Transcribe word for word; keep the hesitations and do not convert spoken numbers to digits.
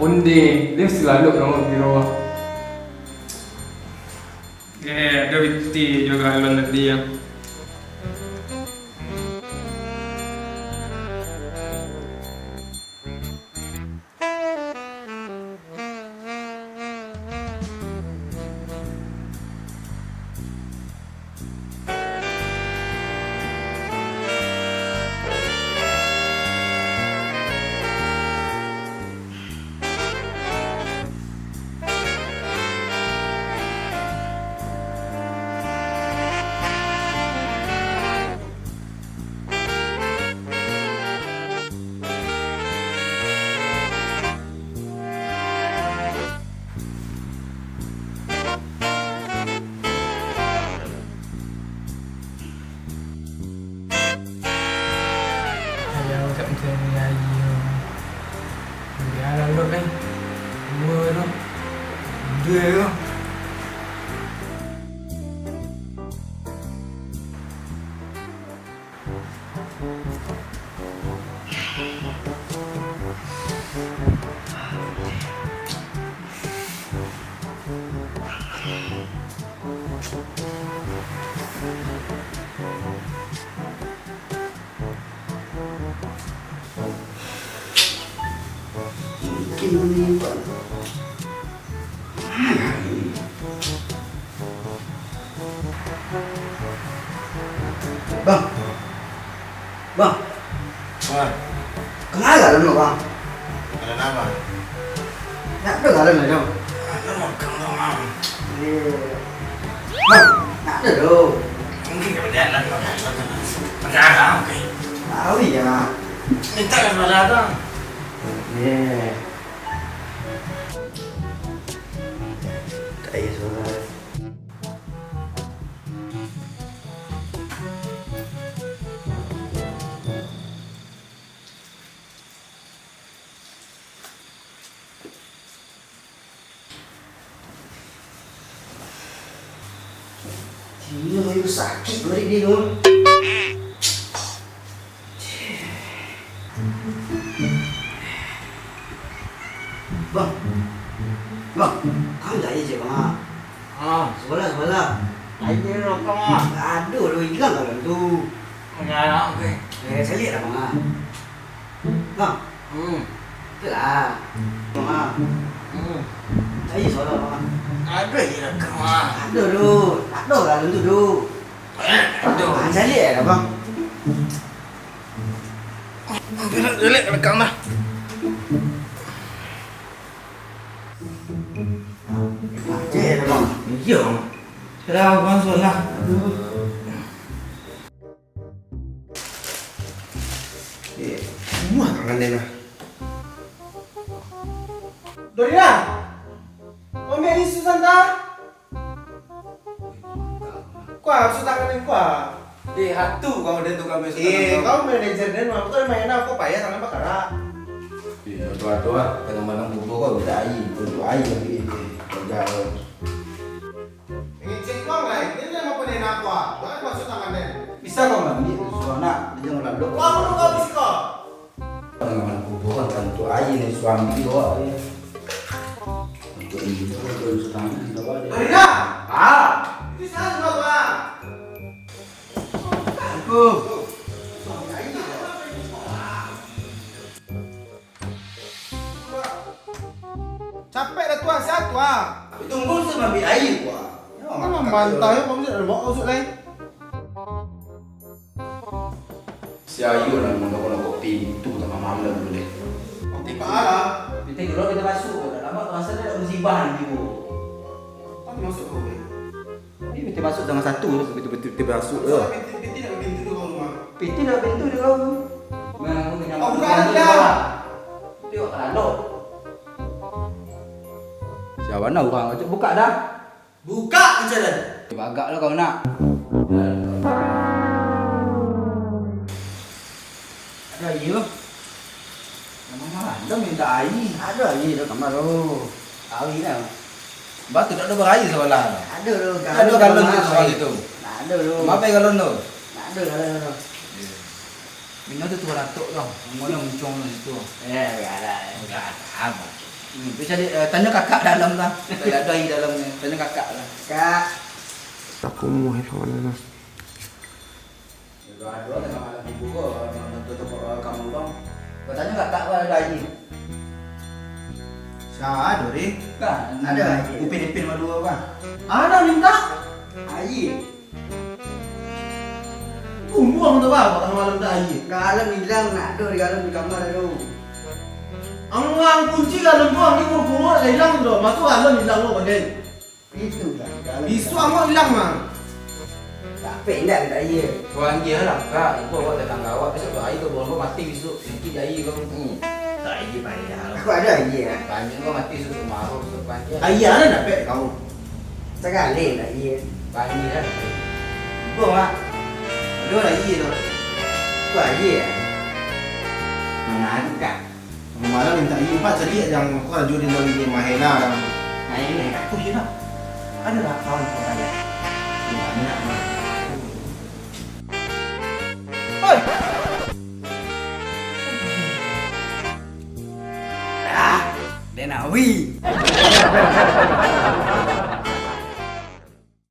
Onde, dia mesti lalok namo biro. Eh, ada biti jo galon tadi ya. Ayah agak mencari air. Biar lalu, eh. Dua tu. Dua tu. Bang. Bang. Wah. Kemana galon tu, Bang? Galon apa? Nak ada galon tu. Ada makan tu, Bang. Iya. Bang, nak ada tu. Mungkin kalau dia nak makan tu. Perkara, oke. Tahu ya. Minta kan pada abang. Iya. Kayak suara. Gilo, yo, sakik badan dia tu. Bang. Bang, kamu cari je, Bang. Ah, sebelah, sebelah. Ayo, rokok, ah. Aduh, lo hilang dalam tu. Enggak, oke. Eh, cari lah, Bang, ah. Bang. Hmm. Itulah. Bang, ah. Hmm. Cari soda, Bang, ah. Aduh, ya, rokok, ah. Aduh, lo. Tak ada dalam tu, tu. Eh, aduh. Ah, cari lah, Bang. Ambil lah, cari, rekam dah. Aceh dah, Bang. Iya, Bang. Dah, Bang, sudah lah. Eh, rumah tangan dia nah. Dorina! Ambil tisu santa. Kuah, susu tangan den kuah. Eh, hatu kau den tukang main susu tangan. Eh, kau manajer den, aku tu main aku payah tangan bakarak. Iya, tu ado ah, tengah malam kubur kau minta air, untuk air lagi. Kerja kau. Ngecek uang lai, den dah makan enak kuah. Jangan masuk tangan den. Bisa kau mandi, susu anak, dia jangan lalu. Wah, perlu kau bisi kau. Tangan kuburan tantu aja nih suami bawa ya. Untuk ini, untuk suami bawa dia. Rina! Ah! Itu salah sebab, Bang. Aku. Capek dah tuan, sihat tuan. Tapi tunggu saya ambil air, Bang. Ya, memang makan bantai, dulu. Kamu tidak ada bawa usut lain. Si Ayu nan manokok-nokok pintu tangah malam tu deh. Pintu ka lah. Pintu dulu kita masuk. Dah lama tu rasa dia musibah ni tibo. Apa masuk kau, weh? Ni pintu masuk tangah satu tu, pintu, pintu, pintu masuk tu. Pintu, pintu nak pintu tu kau rumah. Pintu nak pintu dia kau. Memang aku minta. Oh, buka lah dia. Tengok tak ada. Siapa nak orang tu buka dah? Buka macam mana? Bagak lah kau nak. Iyo. Mama malam minta aia. Ado aia tu kamar tu. Aia lah. Batu tak ada beraia sabalah. Ado tu. Ado galon tu sabalah situ. Ado tu. Mapai galon tu. Ado galon tu. Iyo. Minum tu tuan atok tu. Mano muncung tu situ. Eh, enggak ada. Enggak ada apa. Hmm, bisa di, eh, tanyo kakak dalam lah. Kalau ado aia dalam ni, tanyo kakak lah. Kak. Aku muai lawan anak. Yo, doa-doa tengah malam tibo ko, nonton tu kamu bang. Batanyo kakak ko ado aia. Sa ado, Ri? Kan, ado aia. Upin-ipin baduo, Bang. Ado minta? Aia. Bumbuang tu, Bang, tengah malam tak aia. Galon ilang, nak ado di galon di kamar tu. Ang, ang kunci galon tu, ang ni kuro-kuro, dah ilang tu. Maso galon ilang tu, bagai. Itu lah, kalau bisuak ambo ilang mah. Capek indak minta aia? Panggil lah, Kak. Ibo awak datang ka awak, bisuak tu aia tu buang ko mati bisuak. Mungkin aia ko. Hmm. Tak aia payah lah. Aku ado aia, ah. Panggil ko mati bisuak, maruah bisuak panggil. Aia lah dapek kau. Sakali minta aia. Panggil lah. Ibo, Mak. Ado lah aia tu. Aku aia, ah. Mangangkak. Malam minta aia, Pak, cari yang kau rajo di dalam rumah Hela dah. Nah, ini aku je lah. Ada lah kawan kau ada. Banyak lah. Oi! Ah, Denawi.